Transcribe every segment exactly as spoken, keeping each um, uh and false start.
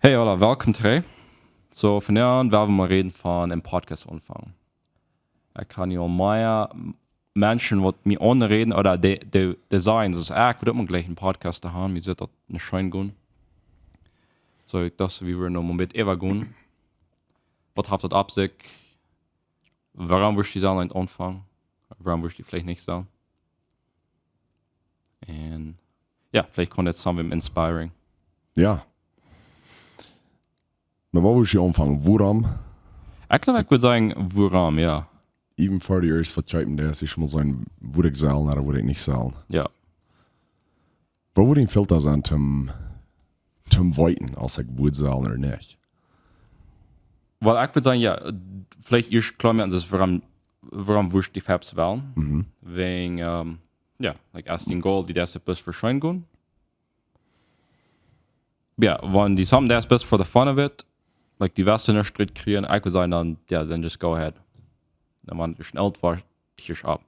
Hey, hola, welcome today. So, vondoag woa wie mol räden von een Podcast aunfangen. Ekj kaun hia aul mea Menschen waut mie aunräden, ooda dee, dee, dee sajen, daut ekj wudd uk mol jlikj een Podcast to haben, mie sitt daut nich scheen gonen. So, ekj docht, wie wudden noch een bät äwa gonen. Waut haft daut opp sikj? Wuarom wurscht du sajen aunfangen? Wuarom wurscht du veleicht nich sajen? Un jo, veleicht kaun daut some inspiring. Jo. Oba wua wurscht du aunfangen? Wuarom? Ekj jleew, ekj wudd sajen, wuarom, jo. Even for the earst waut kjikjen, dee es ieescht mol sajen, wudd ekj sellen ooda wudd ekj nich sellen. Jo. Waut wudd een Filter sennen, toom, toom weeten, aus ekj wudd sellen ooda nich? Well, ekj wudd sajen, jo, veleicht ieescht kloa moaken, daut es, wuarom, wuarom wurscht du Fabs wälen? Mhm. Wäajen, ähm, jo, like, aus dien Goal, dee es bloos fa scheen gonen. Jo, wan du something deist bloos for the fun of it, like, du west een Striet kjrieen, ekj wudd sajen, dan, jo, then just go ahead. Dan, wan du schnell woascht, hia opp.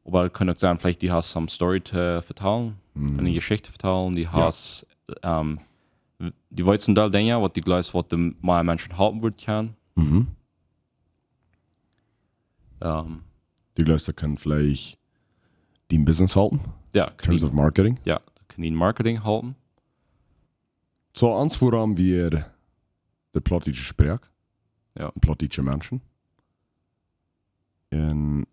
Oba daut kaun uk sennen, veleicht du hast some Story to vetalen, Mhm. eene Jeschicht vetalen, du Jo. hast, ähm, du weetst een Deel Dinja, waut du jleefst, waut de mea Menschen halpen wudd kjennen. Mhm. Ähm, Du jleefst, daut kaun veleicht dien Business halpen? jo, In terms of marketing? Jo, daut kaun dien Marketing halpen. So, ons wuarom wia de plautdietsche Sproak. Jo. Plautdietsche Menschen. Un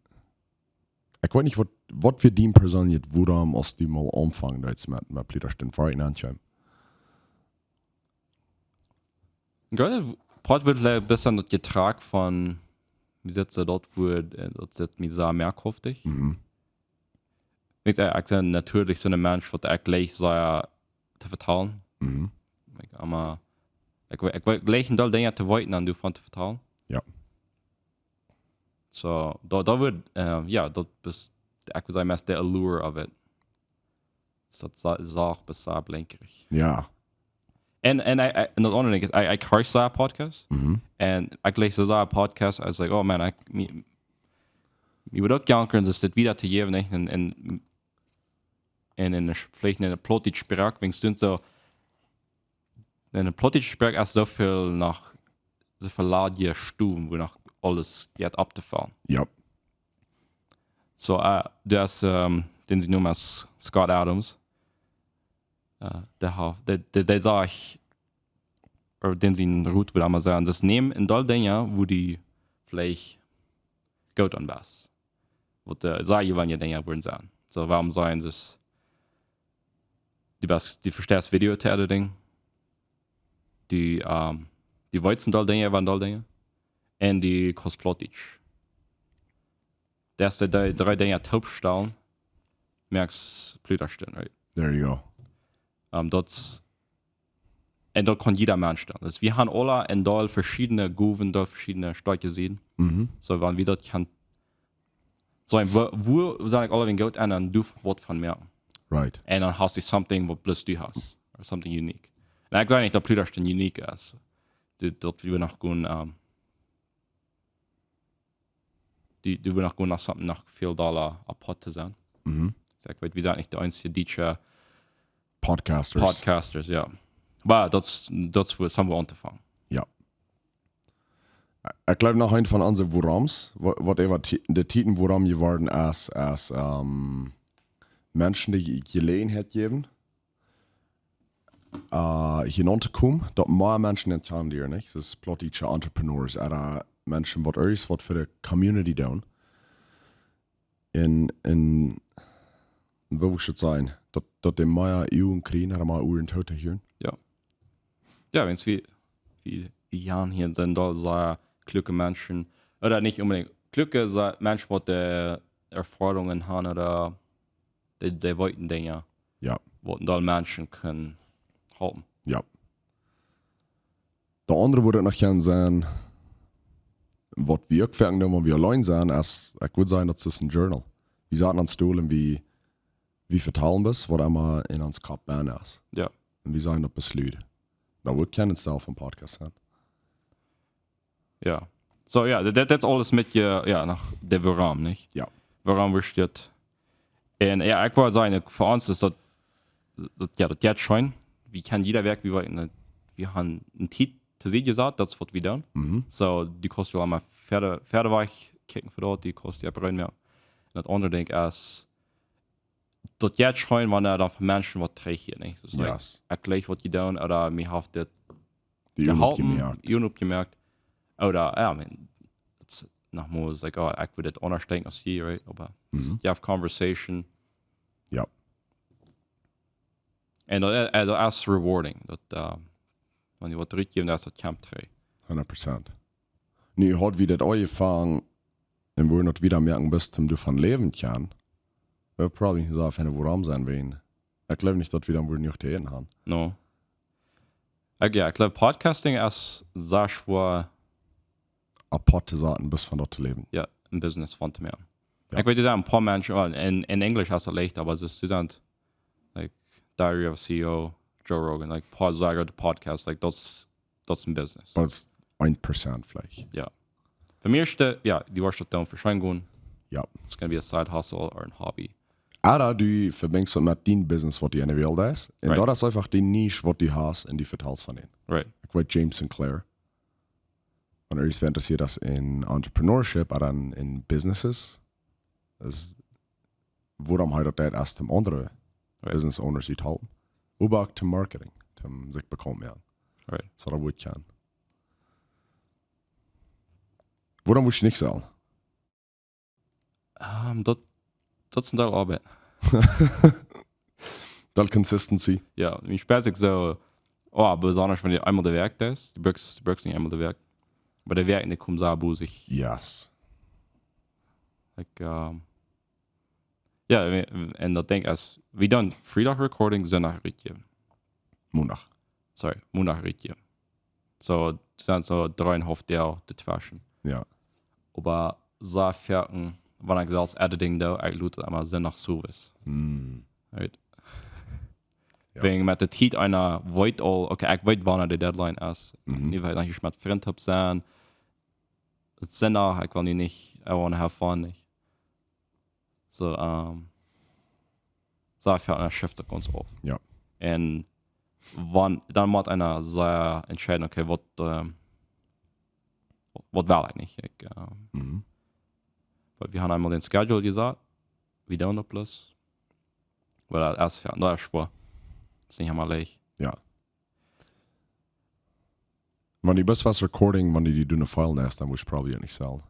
ekj weet nich, waut, waut wia dien perseenlichet wuarom, aus du mol aunfangen deedst met, met Plautdietsch, wan ekj aunkaum. Ekj weet, Poat wudd een bät daut Jetrakj von, woo sajcht see daut Wuat, äh, daut sitt mie sea merkhaftich. Mhm. Ekj, ekj sie natieedlich soon Mensch, waut ekj jlikj sea to vetalen. Mhm. Ekj, oba, ekj, ekj jlikj een Deel Dinja to weeten un doavon to vetalen. Jo. So, daut, daut wudd, äh, jo, daut es, ekj wudd sajen, meist de allure of it. So, daut sa-, sach best sea blinkrich. Jo. Un, un, ekj, ekj, un daut aundre Dinkj es, ekj, ekj horch sea Podcast. Mhm. Un ekj jlikj soo sea Podcast, ekj saj, oh man, ekj, mie, mie wudd uk jankren, daut dit wieda to jäwen, nich? Un, un, un enn de, veleicht enn de plautdietsche Sproak, wan du soo, enn de plautdietsche Sproak es soo väl noch, soo väl ladje Stowen, wua noch aules jeit opptofaulen. Jo. So, äh, daut es, ähm, dän see nomen Scott Adams. Äh, dee haft, dee, dee, dee sach, ooda dän sien Rot wudd emma sennen, daut nemm een Deel Dinja, wua du veleicht goot aun best. Waut, äh, saj jie, wan jie Dinja wudden sajen. So, wuarom sajen see, du best, du vesteist Video to editing, du, ähm, du weetst een Deel Dinja, wan een Deel Dinja, un du kaust Plautdietsch. Daut es dee, dee dree Dinja toopstalen, moakst Plautdietsch, right? There you go. Ähm, daut, un daut kaun jieda Mensch doonen. Daut, wie haben aule een Deel veschiedne Gowen, een Deel veschiedne stoakje Sieden. Mhm. So, wan wie daut kjennen, so, wua, wua sie ekj aule goot aun, dan doo waut von moaken. Right. Un dan hast du something, waut bloos du hast. Or something unique. Un ekj saj nich, daut Plautdietsch unique es. Daut, daut wie noch gonen, ähm, dee, dee wudden noch gonen, noch something noch väl dolla apart to sennen. Mhm. So, ekj weet, wie sent nich de eensje dietsche Podcasters. Podcasters, jo. Oba daut es, daut es wua, somewhere auntofangen. Jo. Ekj jleew noch een von onse Wuaroms, wa-, waut äwa Ti-, de Titel wuarom jeworden es, es, ähm, Menschen de Jeläajenheit jäwen, äh, hia auntokomen, daut mea Menschen daut kjennen lieren, nich? Daut es plautdietsche Entrepreneurs, ooda Menschen waut irjent waut fa de Community doonen. Un, un, woo mott ekj daut sajen? Daut, daut dee mea Uagen kjrieen, ooda mea Uagen toohieren. Jo, wan wie, wie, wie haben hia dan doa soo kluake Menschen, ooda nich onbedinjt kluake, soo Menschen waut de Erfoarungen haben, ooda dee, dee weeten Dinja, Jo. waut een Deel Menschen kjennen halpen. Jo. De aundre wudd noch gonen sennen, waut wie uk foaken doonen, wan wie auleen sent, es, ekj wudd sajen, daut es een Journal. Wie sitten aum Stool un wie, wie vetalen bloos, waut emma enn ons Kopp benne es. Jo. Un wie sajen daut bloos lud. Daut wudd kjeen Stil von Podcast sennen. Jo. So, jo, daut, daut, daut es aules met je, jo, no de wuarom, nich? Jo. Wuarom wurscht du daut? Un jo, ekj wull sajen, ekj, fa ons es daut, daut, jo, daut jeit scheen. Wie kjennen jieda Wäakj, wie, wie, wie haben eene Tiet to Sied jesat, daut es waut wie doonen. Mhm. So, du kaust wel emma wieda, wieda wajch kjikjen fa daut, du kaust die oppruimen, jo. Un daut aundre Dinkj es, daut jeit scheen, wan doa dan von Menschen waut trigj jeit, nich? Dus, like, Yes. ekj jleich waut jie doonen, ooda mie haft dit Die haben jeholpen, opjemoakt. Jie haben opjemoakt. Ooda, jo, I mean, it's noch mol, it's like, oh, ekj wudd dit aundasch denkjen aus jie, right? Oba Mhm. you have conversation. Jo. Un daut, eh, daut es rewarding. Daut, eh, wan jie waut trigjjäwen, daut es daut kjemt trigj. Hundat Prozent. Nu, haud wie dit aunjefongen un wudden daut wieda moaken, bloos om doavon läwen to kjennen, wudd probably nich soo väl wuarom sennen, wiels ekj jleew nich, daut wie dan wudden noch to äten haben. No. Ekj, jo, ekj jleew, Podcasting es sea schwoa apoat to saten, bloos von daut to läwen. Jo, een Business von to moaken. Jo. Ekj weet, doa sent een poa Menschen, well, en, en Enjlisch es daut leicht, oba es student, like, Diary of a C E O, Joe Rogan, like, poa sea groote Podcasts, like, daut es, daut es een Business. Daut es een Prozent veleicht. Jo. Fa mie es daut, jo, du woascht daut doonen fa scheen gonen. Jo. It's gonna be a side hustle or a hobby. Ooda du vebinjst daut met dien Business, waut du en de Welt deist. Un Right. daut es eefach dee Nisch, waut du hast un du vetalst von dän. Right. Ekj weet James Sinclair. Wan irjentwäa interessieet es en Entrepreneurship ooda en, en Businesses, es wuarom hee daut deit, es om aundre Right. Business Owners to halpen. Oba uk to Marketing, om sikj bekaunt to moaken. Right. So daut wudd kjennen. Wuarom wudd ekj nich sellen? Ehm, daut, daut es een Deel Oabeit. Deel Consistency. Jo, mie spieet sikj soo, oh, besonda wan du eemol de Wäakj deist, du bruckst, du bruckst nich eemol de Wäakj. Oba de Wäakj, dee komen soo bosich. Yes. Like, ehm, jo, wie, un daut Dinkj es, wie doonen Friedach Recording, Sindach rutjäwen. Moondach. Sorry, Moondach rutjäwen. So, daut sent soo dree un een haulf Doag doatweschen. Jo. Oba soo foaken, wan ekj selfst Editing doo, ekj lot daut emma Sindach sowieso. Mm. Right? Jo. Wäajen met de Tiet eena weet aul, okay, ekj weet, wanea de Deadline es. Mhm. Nu weet ekj nich, met Frind opp sennen. Daut es Sindach, ekj well nu nich, I wanna have fun, nich? So, ehm, soo foaken, daut shift uk gaunz oft. Jo. Un wan, dan mott eena soo entscheiden, okay, waut, ehm, waut well ekj, nich? Ekj, ehm, Mhm. oba wie haben eemol dän Schedule jesat, wie doonen daut bloos. Oba daut es, jo, daut es schwoa. Daut es nich emma leicht. Jo. Wan du bloos waut Recording, wan du dee doonen feilen es, dan wudd ekj probably nich sellen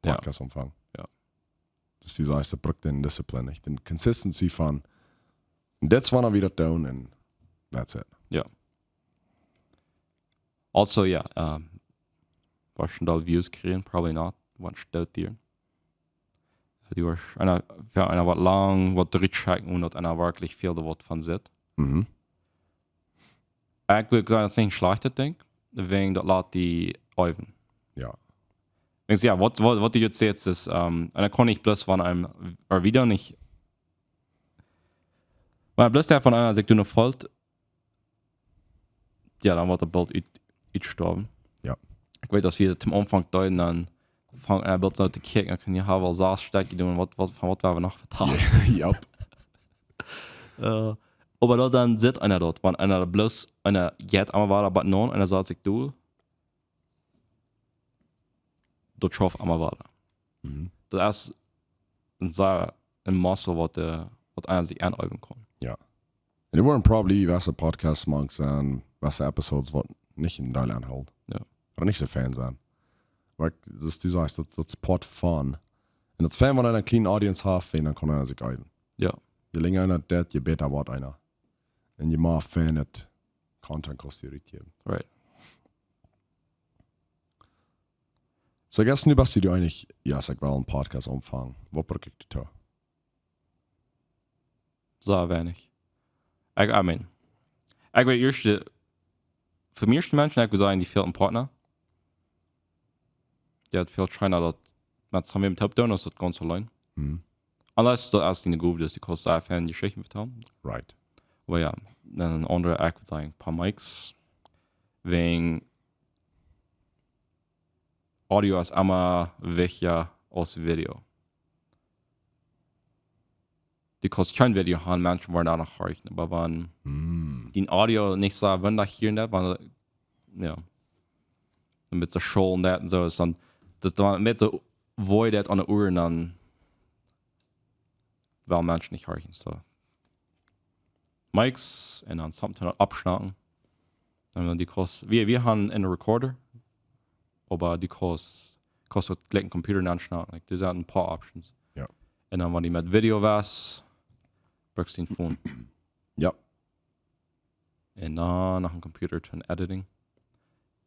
Jo. Podcast aunfangen. Jo. Daut es dee ieeschte, bruckt dee Discipline, nich? Dee Consistency von, daut es wan wie daut doonen un that's it. Jo. Also, jo, ehm, woascht du doll Views kjrieen? Probably not. Wan steit hia. Du woascht eena, jo, eena waut lang, waut rutschekjen, un daut eena werkjlich väl doa waut von sitt. Mhm. Ekj wudd sajen, daut es nich een schlajchtet Dinkj, wäajen daut lat die äwen. Jo. Denkjst, jo, waut, waut, waut du nu sajchst es, ehm, un daut kaun nich bloos von een, ooda wie doonen nich, wan bloos doa von eena sikj doonen felt, jo, dan woat daut boolt ut-, utstorwen. Jo. Ekj weet, aus wie toom Aunfank deeden, dan funk eena boolt soo to kjikjen, dan kunn jie haben aul soo Stekj doonen, waut, waut, von waut wie noch vetalen. Jo. Eh, oba daut dan sitt eena daut, wan eena bloos, eena jeit emma wieda bat no, eena sat sikj dol, daut schauft emma wieda. Mhm. Daut es een sea, een Muscle, waut, eh, waut eena sikj aunäwen kaun. Jo. Un doa woaren probably waut Podcasts mank sennen, waut Episodes, waut nich een Deel aunhoolt. Jo. Ooda nich soo fein sennen. Oba ekj, daut es, du sajchst, daut, daut es Poat von. Un daut es fein, wan eena eene kjliene Audience haft, un dan kaun eena sikj äwen. Jo. Je lenja eena daut, je bäta woat eena. Un je mea fein et Content kaust du rutjäwen. Right. So, I guess, nu best du die eenich, jo, ekj well een Podcast aunfangen. Waut bruck ekj doatoo? Sea weinich. Ekj, I mean, ekj weet ieescht, fa mie ieescht Menschen, ekj wudd sajen, dee fält een Partner. Dee haft väl scheena daut met soo wäm toop to doonen, aus daut gaunz auleen. Mhm. Unless daut es diene Gow, daut du kaust sea feine Jeschichten vetalen. Right. Oba jo, dan een aundra, ekj wudd sajen, een poa Mics. Wäajen Audio es emma wichtja aus Video. du kaust kjeen Video han, Menschen woaren doa noch horchen. Oba wan dien Audio nich soo wundasch hia un doa, wan, jo, met soo Scholen daut un soo es, dan, daut wan met soo woo daut aun de Uaren, dan well Menschen nich horchen, soo. Mics un dan something aufschnacken. Un dan du kaust, wie, wie han een Recorder, oba du kaust, kaust uk jlikj een Computer aunschnacken. Like, doa sent een poa Options. Jo. Un dan, wan du met Video west, brukst du een Phone. Jo. Un dan noch een Computer toom Editing.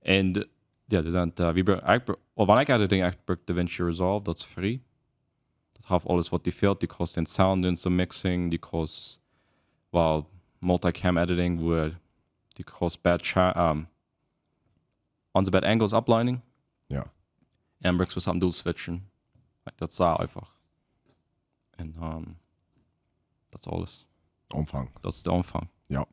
Un, jo, doa sent, äh, wie bru-, ekj bru-, well, wan ekj Editing, ekj bruk DaVinci Resolve, daut es free. Daut haft aules waut die fält. Du kaust dän Sound un soo mixing, du kaust, well, Multicam Editing, wua du kaust bad cha-, ähm, onse bad Angles ablienen. Jo. Un brukst waut aum Dual Switchen. Like, daut es sea eefach. Un dan, daut es aules. Aunfank. Daut es de Aunfank. Jo.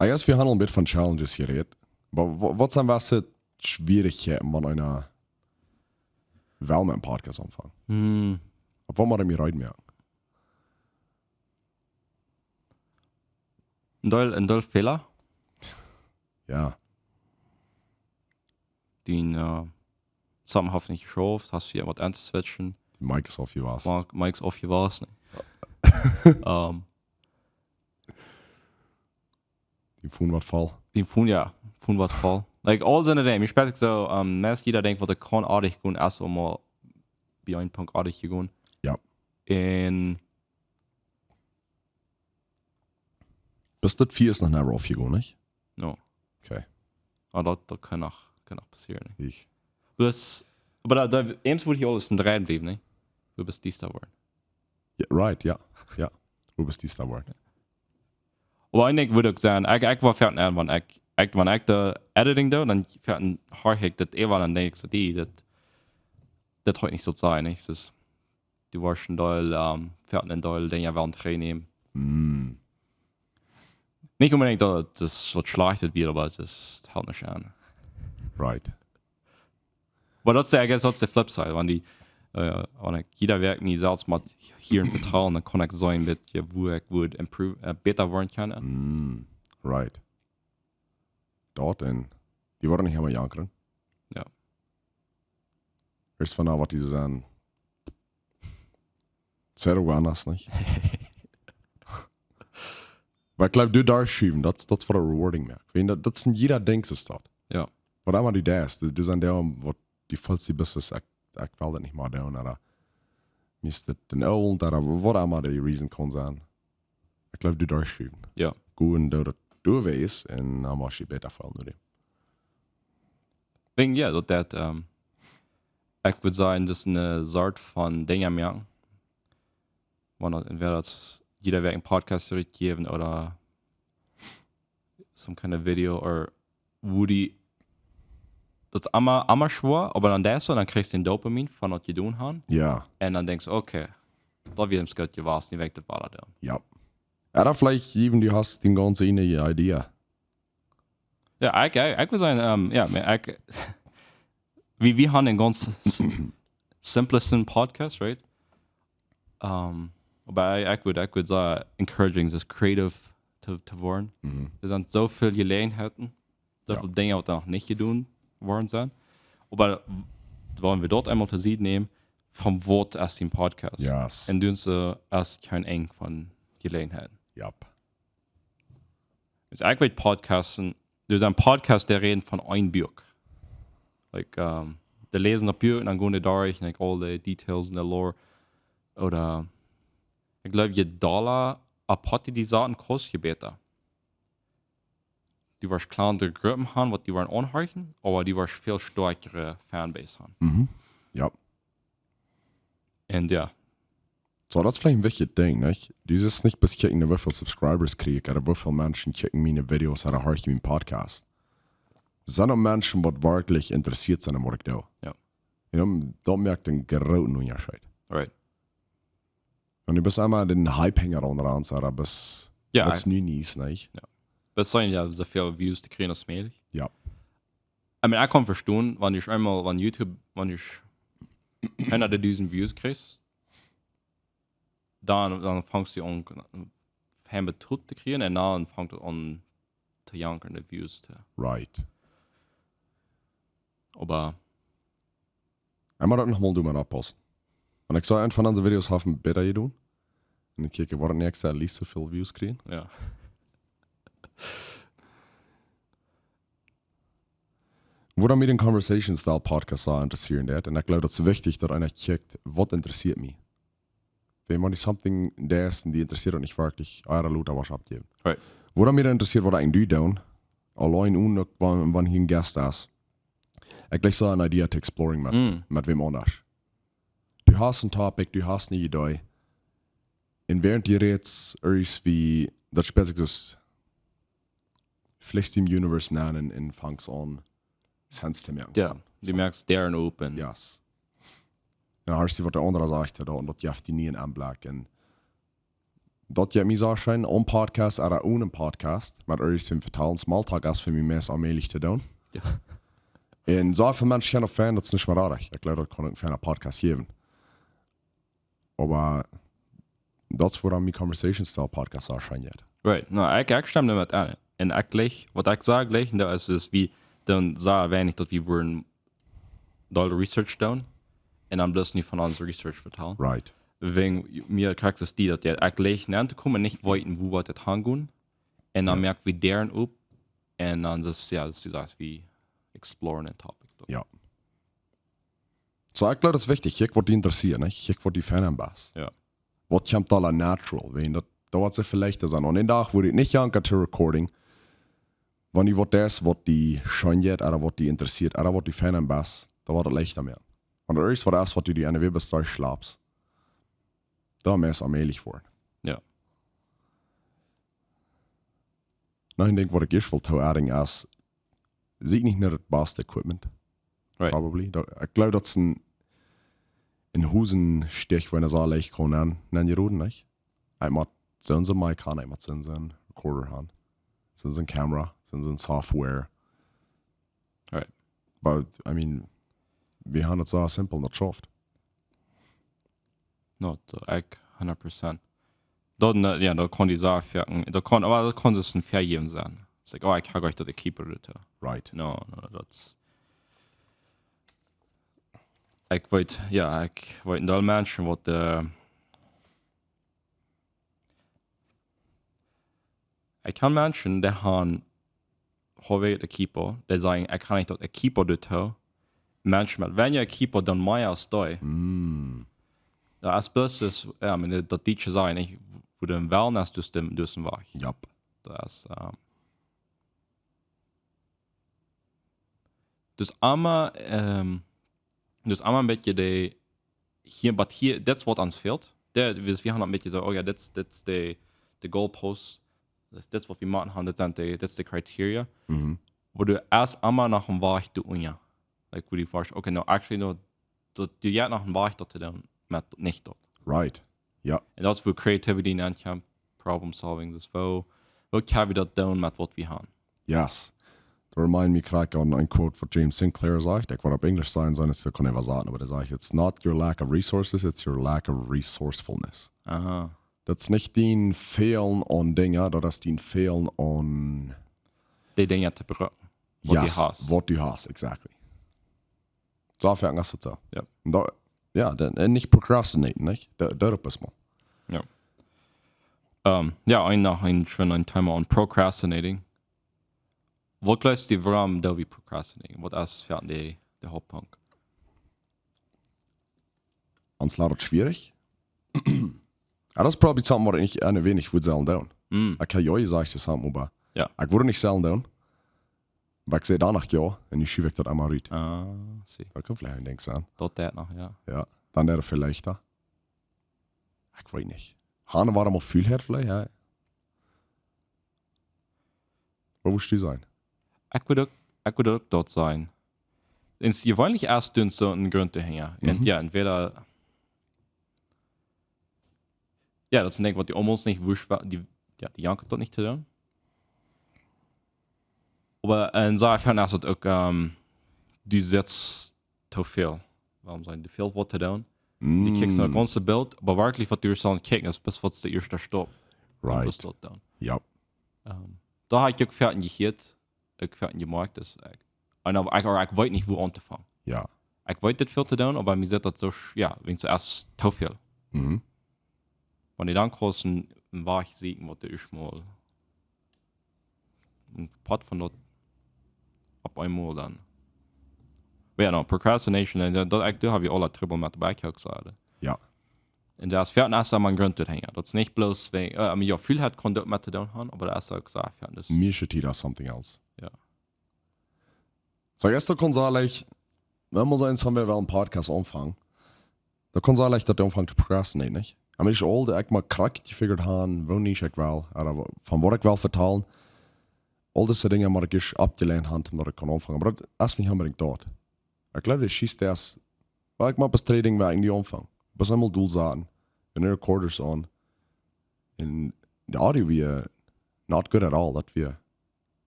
I guess wie haben een bät von Challenges jerät. Oba wa-, waut sent waut Schwierichkjeiten, wan eena well met een Podcast aunfangt? Hm. Opp waut mott eena reed moaken? Een Deel, een Deel Fäla. Jo. Dee, äh, something haft nich jeschauft, hast du waut aunzoswitchen. De Mic es aufjewast. Mic, Mic es aufjewast, nä? Ähm, de Phone woat voll. De Phone, jo, Phone woat voll. Like, aul soone Dinja. Ekj speel soo, ähm, meist jieda Dinkj waut ekj kaun oajalich doonen, es aul mol bie een Punkt oajalich jegonen. Jo. Un Best du daut Fia noch never aufjegonen, nich? No. Okay. Oba daut, daut kaun noch, kaun noch passieren, nä? Ekj. Bloos, oba daut, daut, eemol mott je aules en Dreid bliewen, nä? Du best dee doa worden. Jo, right, jo. Jo. Du best dee doa worden. Oba eejentlich wudd ekj uk sajen, ekj, ekj woa foaken aun, wan ekj, ekj, wan ekj de Editing doo, dan foaken horch ekj daut äwa, dan denkj ekj soo, dee, daut, daut haud nich soo sennen, nich? Dus, du woascht een Deel, ähm, foaken een Deel Dinja wellen trigjnämen. Mm. Nich onbedinjt daut et waut Schlajchtet wia, oba et es, et helt nich aun. Right. Oba daut es, I guess, daut es de Flip Side, wan dee, äh, wan ekj jieda Wäakj mie selfst mott hieren vetalen, dan kaun ekj seenen, daut je, woo ekj wudd improve, äh, bäta woaren kaun. Mm, right. Daut un dee woaren nich emma jankren. Jo. Ieescht von waut dee sent. Zero ganas, nich? Oba ekj jleew, du doa schuwen, daut, daut es waut rewarding moakt. Wan daut, daut es een jieda Dinkj, es daut. Jo. Waut emma du deist, du, du sent dee, waut dee felt, dee best, ekj, ekj well daut nich mea doonen, oba mie es daut een Oajen, oba waut emma de reason kaun sennen. Ekj jleew, du doa schuwen. Jo. Goot, un daut du weetst, un dan mott je bäta feelen, nä? Ekj denkj, jo, daut, daut, ähm, ekj wudd sajen, daut es een Sort von Dinja moaken. Wan daut, entweder daut jieda Wäakj een Podcast trigjjäwen oda some kind of video, oda woo dee, daut es emma, emma schwoa, oba dan deist du, dan kjrichst du dän Dopamin von waut du jedonen hast. Jo. Un dan denkjst du, okay, daut wia een Schritt jewast, nu well ekj daut wada doonen. Jo. Oda veleicht even, du hast dee gaunz eene Idee. Jo, ekj, ekj, ekj wudd sajen, ähm, jo, oba ekj, wie, wie haben een gaunz s-, simplesten Podcast, right? Ähm, oba ekj, ekj wudd, ekj wudd sajen, encouraging, daut creative to, to woaren. Mhm. Doa sent soo väl Jeläajenheiten, soo Jo. väl Dinja, waut doa noch nich jedonen worden sent. Oba wan wie daut eemol to Sied nämen, von waut es dee Podcast? Yes. Un doonen see aus kjeen Enj von Jeläajenheiten. Yep. Dus ekj weet Podcasten, doa sent Podcasts, dee räden von een Buak. Like, ähm, dee läsen daut Buak un dan gonen dee derch un, like, aul de Details un de Lore. Oda, ekj jleew, je dolla apart dee Sachen kost, je bäta. Du woascht kjleinere Gruppen haben, waut die woaren aunhorchen, oba du woascht väl stoakjere Fanbase haben. Mhm. Jo. Un jo. Soo, daut es veleicht een wichtjet Dinkj, nich? Du sitst nich bloos kjikjen, woo väl Subscribers kjrie ekj, oda woo väl Menschen kjikjen miene Videos, oda horchen mienen Podcast. Sent uk Menschen, waut werkjlich interessieet sent aun waut ekj doo. Jo. You know, daut moakt een grooten Unjascheet. Right. Un du best emma dän Hype hinjaraun, oda best, Jo, daut es ekj nu nice, nich? Jo. Best soo, jo, soo väl Views to kjrieen aus mäajlich. Jo. I mean, ekj kaun vestonen, wan du eemol, wan YouTube, wan du hundatdusent Views kjrichst, dan, dan fangst du aun, fein betoot to kjrieen un dan fangt et aun to jankren, de Views to. Right. Oba Emma daut noch mol doonen met oppaussen. Wan ekj soo eent von onse Videos haft bäta jedonen. Un ekj kjikj, woat daut näakjste at least soo väl Views kjrieen. jo. Wuarom mie een Conversation Style Podcast soo interessieren deit. Un ekj gloow, daut es wichtich, daut eena kjikjt, waut interessieet mie. Wan du something deist un dee interessieet daut nich werkjlich, ea daut lot waut oppjäwen. Right. Wuarom mie daut interessieet, waut ekj doa doo, auleen onen uk, wan, wan hia een Guest es. Ekj jlikj soo een Idee to exploring met, Mm. met wäm aundasch. Du hast een Topic, du hast een Idee. Un wäarent du rätst, es wie, daut spelt sikj daut veleicht em Universe nenn un, un fangst aun, Sense to moaken. Jo, du moakst Däaren op. Yes. Un dan hieescht du, waut de aundra sajcht, jo, un daut jeft die een nieen Enblekj. Un daut jeft mie soo scheen, aum Podcast, ooda onen Podcast, met irjent waut vetalen, Smalltalk es fa mie meist aunmäajlich to doonen. Jo. Un soo väl Menschen kjennen fienen, daut es nich mea rajcht. Ekj gloow, daut kaun uk een feina Podcast jäwen. Oba daut es wuarom mie Conversation Style Podcast soo scheen jeit. Right. No, ekj, ekj stemm doamet aun. Un ekj jlikj, waut ekj saj jlikj, un daut es, es wie, dan saj wie nich, daut wie wudden doll Research doonen. Un dan bloos nich von onse Research vetalen. Right. Wäajen mie krakjt es dee, daut jo, ekj jlikj nenn to komen, nich weeten, wua waut et hangonen. Un dan Jo. moak wie Däaren op. Un dan es, jo, daut es, daut es wie exploren een Topic. Jo. Soo, ekj gloow, daut es wichtich. Kjikj, waut die interessieet, nä? Kjikj, waut die fein aun best. Jo. Waut kjemt aul natural, wan daut, daut woat sikj veleicht soo. Aun dän Dach, wua du nich aunkommst to recording, wan du waut deist, waut die scheen jeit, ooda waut die interessieet, ooda waut die fein aun best, dan woat et leichta mea. Wan irjent waut es, waut du die aun de Webes durchschlapst, dan es et aunmäajlich woaren. Jo. Noch een Dinkj, waut ekj ieescht well to adding es, see nich no daut baste Equipment. Right. Probably. Daut, ekj gloow, daut es een, een Hosestich, wua eena soo leicht kaun aun, aunjeroden, nich? Ekj mott soon mic haben, ekj mott soon recorder haben. Soon camera, soon software. Right. But, I mean, wie haben et soo simpel, daut schauft. No, daut ekj hundat Prozent. Daut, ne, jo, daut kaun dee Sach werkjen. Daut kaun, oba daut kaun dus een Vejäwen sennen. It's like, oh, ekj hab jlikj daut ekj keep it. Right. No, no, daut es, ekj weet, jo, ekj weet een Deel Menschen, waut, eh, ekj kjan Menschen, dee haben, haben equipo, dee sajen, ekj kaun nich daut equipo doatoo. Menschen met weinja equipo doonen mea aus dee. Mm. Daut es bloos, es, jo, ekj meen, daut Dietsche sajen, ekj, wua du wellen es, du best, du best een Wajch. Yep. Daut es, ehm, daut es emma, ehm, daut es emma een bät dee, hia, but hia, daut es waut ons fält. Dee, wie, wie haben een bät soo, oh jo, daut es, daut es de, de goalpost. Daut es, daut es waut wie motten haben, daut sent de, daut es de criteria. Mhm. Oba du hast emma noch een Wajch doa unja. Like, wua du froagst, okay, no, actually, no, daut, du hast noch een Wajch daut to doonen, met nich daut. Right. Jo. Un daut es wua creativity aun kjemt, problem solving, dus woo, woo kjenn wie daut doonen met waut wie haben? Yes. Daut remind mie krakjt aun een Quote, waut James Sinclair sajcht. Ekj woa opp Enjlisch sajen, soo es et, kaun eena sajen, oba hee sajcht, "It's not your lack of resources, it's your lack of resourcefulness." Aha. Daut es nich dien Fälen aun Dinja, daut es dien Fälen aun De Dinja to brucken, waut du Yes, hast. Waut du hast, exactly. Soo, fa mie es et soo. Jo. Un daut, jo, dan, un nich procrastinaten, nich? Daut, daut es mau. Jo. Ehm, jo, een, noch een, schwoa een Thema aun procrastinating. Waut jleefst du, wuarom doo wie procrastinating? Waut es fa die de Hauptpunkt? Ons lat et schwierich. Jo, daut es probably something, waut ekj nich, eh, weens wudd sellen doonen. Mm. Ekj hab jo jesajcht, daut es something, oba Jo. ekj wudd nich sellen doonen. Oba ekj saj dan noch jo, un nu schuw ekj daut emma rut. Ah, see. Daut kaun veleicht een Dinkj sennen. Daut daut noch, jo. Jo, dan woat et veleicht doa. Ekj weet nich. Haben wie aul väl Hia veleicht, jo. Waut wurscht du sajen? Ekj wudd uk, ekj wudd uk daut sajen. Ieescht, jeweenlich es doa soo een Grunt hinja. Un Mhm. jo, entweder, jo, daut es een Dinkj, waut du aulmols nich wurscht, wa-, dee, jo, dee jankat daut nich to doonen. Oba, un soo, ekj find, es et uk, ehm, du sitst too väl. Wuarom saj ekj, too väl waut to doonen? Du kjikjst no daut gaunze Bilt, oba werkjlich waut du sellen kjikjen es, best waut es de ieeschte Staup. Right. Best daut dan. Ja. Ähm, doa hab ekj uk foaken jehieet, uk foaken jemoakt, daut ekj, un oba ekj, oba ekj weet nich wua auntofangen. Ja. Ekj weet dit väl to doonen, oba mie sitt daut soo, sch- ja, wan du ieescht too väl. Mhm. Wan du dan kaust een, een Wajch seenen, waut du ieescht mol een Poat von daut opp eemol dan. Oba ja, no, procrastination, un daut, daut, ekj, doa hab ekj aul Trubbel met, oba ekj uk soo. Ja. Un doa es foaken ieescht mol een Grunt doahinja. Daut es nich bloos, wan, äh, I mean, jo, väl haft kaun daut met to doonen haben, oba doa es uk soo, ja, daut es Mie schitt daut something else. Ja. So, I guess daut kaun sennen, like, wan wie sellen, haben wie woll een Podcast aunfangen. Daut kaun sennen, like, daut du aunfangst to procrastinate, nich? I mean, ekj aul, ekj mott krakjt jefigurt haben, wua nich ekj well, ooda wa- von waut ekj well vetalen. Aul dise Dinja mott ekj ieescht aufjeleent haben, daut ekj kaun aunfangen. Oba daut es nich onbedingt daut. Ekj jleew, daut es ieescht, well, ekj mott bie dree Dinja woa ekj nich aunfangen. Bie eemol Doel saten, een Recorder aun. Un de Audio wia not good at all, daut wia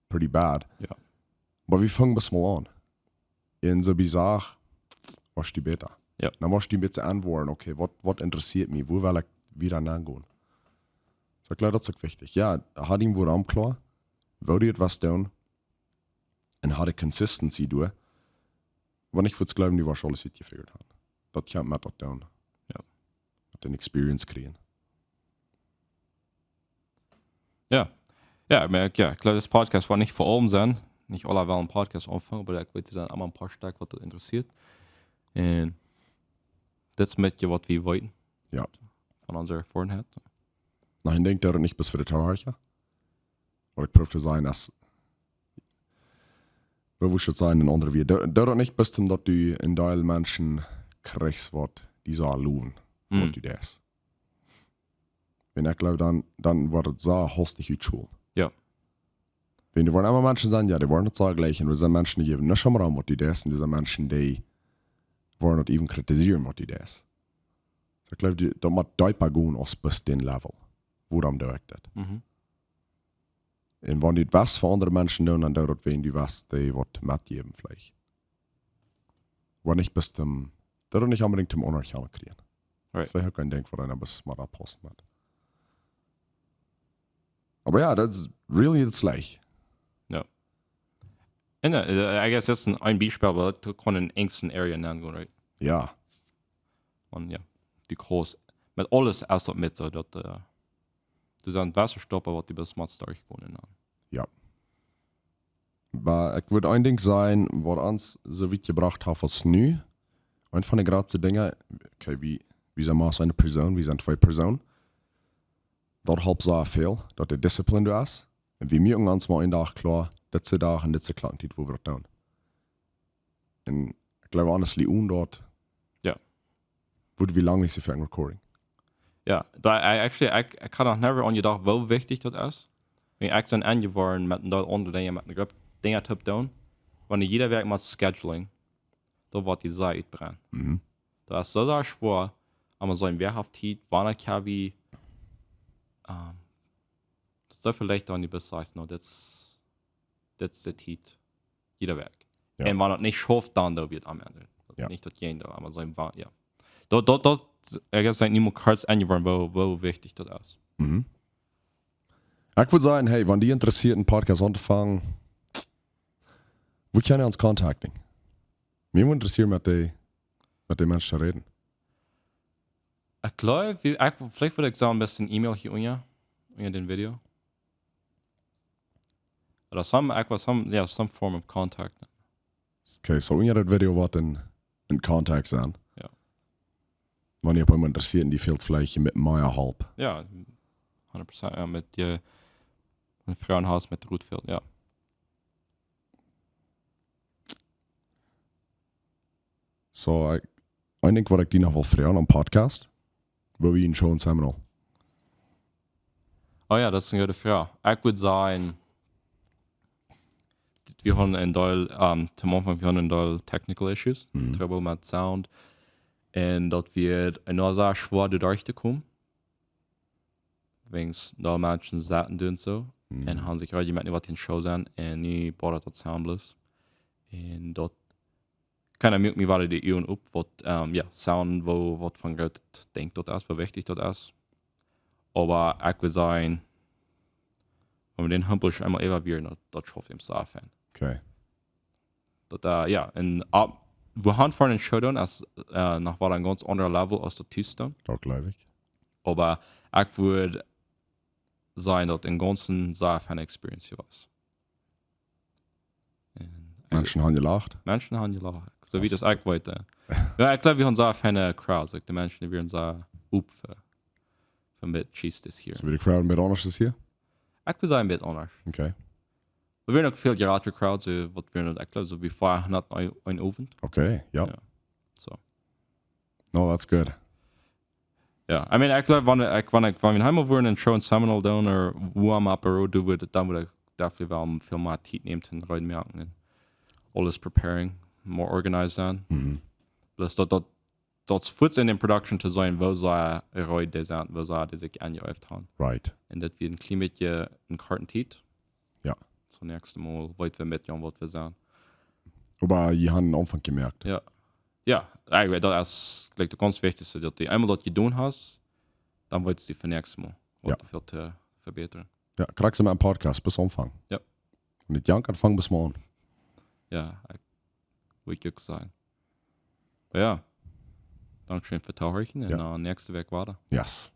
pretty bad. Ja. Oba wie fungen best mol aun. Un soo bie Sach, wia daut bäta. Ja. Dan wia daut bäta to antwoorden, okay, waut, waut interessieet mie, wua well ekj wieda aungonen? So, ekj jleew, daut es uk wichtich. Ja, haud ekj wua am kloa, woo du daut west doonen, un haud Consistency doa, wan ekj wudd jleewen, du wurscht aules utjefigurt haben. Daut kjemt met daut doonen. Ja. Met dän Experience kjrieen. Ja. Ja, ekj moak, ja, ekj jleew, dis Podcast woat nich fa aulem sennen. Nich aule wellen een Podcast aunfangen, oba ekj weet, doa sent emma een poa Stekj, waut daut interessieet. Un dit es een bät waut wie weeten. Ja. Von onse Erfoarenheit. Na, ekj denkj, daut nich bloos fa de Tohorcha. Waut ekj proow to sajen es, woo wudd ekj sajen, een aundret wia. Daut, daut nich bloos, daut du een Deel Menschen kjrichst, waut die soo lowen, Mm. waut du deist. Wan ekj jleew, dan, dan woat et soo hastich utschulen. Ja. Wan doa woaren emma Menschen sennen, ja, dee woaren et soo jlikjen. Un doa sent Menschen, dee jäwen nuscht om, waut du deist, un doa sent Menschen, dee woaren et even kritisieren, waut du deist. So, ekj jleew, die, daut mott deepa gonen aus bloos dän Level. Wuarom doo ekj daut? Mhm. Un wan du et west fa aundre Menschen doonen, dan doo daut, wan du west, dee waut metjäwen veleicht. Wan nich bloos, daut nich onbedingt toom Aunerkjanunk kjrieen. Right. Veleicht uk een Dinkj, wua eena bloos mol oppaussen mott. Oba ja, daut es really, daut es leicht. Ja. Un, äh, I guess daut es een, een Biespel, oba daut kaun en enkjsten Area aungonen, right? Ja. Un ja, du kaust met aules es daut met soo, daut, äh, du sent Wasserstoff, waut du bloos motst derchgonen. Ja. Oba ekj wudd een Dinkj sajen, waut ons soo wiet jebrocht haft aus nu. Eent von de jratste Dinja, okay, wie, wie sent wie eene Persoon, wie sent twee Persoonen. Daut halpt soo väl, daut de Disziplin doa es. Un wie moaken ons mol een Dach kloa, dit es de Dach un dit es de Klocktiet, wua wie daut doonen. Un ekj jleew, honestly, onen daut, Ja. wudden wie lang nich soo väl recording. Ja, daut, I, actually, ekj, ekj haud noch never aun jedocht, woo wichtich daut es. Wan ekj soo aunjeworden met een Deel aundre Dinja, met eene Grupp Dinja to doonen. Wan du jiede Wäakj motst scheduling, dan woat die Tiet utbrennen. Mhm. Daut es soo, soo schwoa, oba soo een Wäakj opp Tiet, wanea kjenn wie, ähm, daut es soo väl leichta, wan du bloos sajchst, no, dit es, dit es de Tiet. Jiede Wäakj. Ja. Un wan et nich schauft, dan doo wie et aum Enj. Daut Ja. Nich daut Geijendeel, oba soo een Wa-, ja. Daut, daut, daut, I guess, ekj nich mea kort aunjeworden, woo, woo wichtich daut es. Mhm. Ekj wudd sajen, hey, wan die interessieet, een Podcast auntofangen, woo kjenn wie ons contacten? Mie wudd interessieren, met dee, met dee Menschen to räden. Ekj jleew, wie, ekj, veleicht wudd ekj sajen, best een E-Mail hia unja, unja dän Video. Ooda some, ekj wudd some, yeah, some form of contact. Okay, so unja daut Video woat een, een Contact sennen. Ja. Wan die opp eemol interessieet, dee fält veleicht met mea Help. Ja, hundat Prozent, ja, met je, met Froagen hast, met Rutfeld, ja. So, ekj, een Dinkj, waut ekj die noch well froagen aum Podcast, woo wie een Show en Seminole. Oh ja, daut es eene goode Froag. Ekj wudd sajen, wie hauden een Deel, ähm, toom Aunfank, wie hauden een Deel technical issues, Mhm. Trubbel met Sound. Un daut wia een sea schwoa doa derch to komen. Wäajen daut Menschen saten doonen soo. Mhm. Un haben sikj reed jemoakt, waut een Show sennen. Un nu boat daut Sound bloos. Un daut Kjeena muak mie wada de Uagen op, waut, ähm, jo, sound, woo, waut von grootet Dinkj daut es, woo wichtich daut es. Oba ekj wudd sajen, wan wie dän Hump-Bush eemol äwa wieren, daut, daut schauft eenem sea fein. Okay. Daut, äh, jo, un opp, woo han fa een Showdown es, äh, noch wada een gaunz aundra Level aus daut Tuesdown. Daut jleew ekj. Oba ekj wudd sajen, daut een gaunz sea feine Experience jewast. Un ekj Menschen haben gelacht. Menschen haben gelacht. Soo aus ekj weet. Jo, ekj jleew, wie haben sea feine Crowds. Like, de Menschen, dee wieren sea op fa, fa met Cheese this year. Soo wia de Crowd een bät aundasch dit Joa? Ekj wudd sajen, een bät aundasch. Okay. Doa wieren uk väl jratre Crowds, soo waut wieren daut, ekj jleew, soo bie fiefhundat een, een Owent. Okay, jo. Jo. Soo. No, that's good. Jo, I mean, ekj jleew, wan ekj, wan ekj, wan wie eemol wudden eene Show en Seminole doonen, ooda wua emma, oba doa wudd, dan wudd ekj definitely wel väl mea Tiet nämen, to reed moaken un aules preparing, more organized sennen. Mhm. Plus daut, daut, daut es fuaz en de Production to seenen, woo see reed dee sent, woo see dee sikj aunjeäft haben. Right. Un daut wia een kjlien bät eene korte Tiet. Jo. Soo, näakjstet Mol weeten wie een bät, waut wie sent. Oba jie haben een Aunfank jemoakt. Jo. Jo, ekj weet, daut es, jlikj, daut gaunz wichtichste, daut du eemol daut jedonen hast, dan weetst du fa näakjstet Mol, waut Jo. du väl to vebätren. Jo, krakjt soo met een Podcast, bloos aunfangen. Jo. Un nich janken, fang bloos mol aun. Jo, ekj, wudd ekj uk sajen. Jo. Dankscheen fa daut Tohorchen un, Jo. äh, näakjste Wäakj wada. Yes.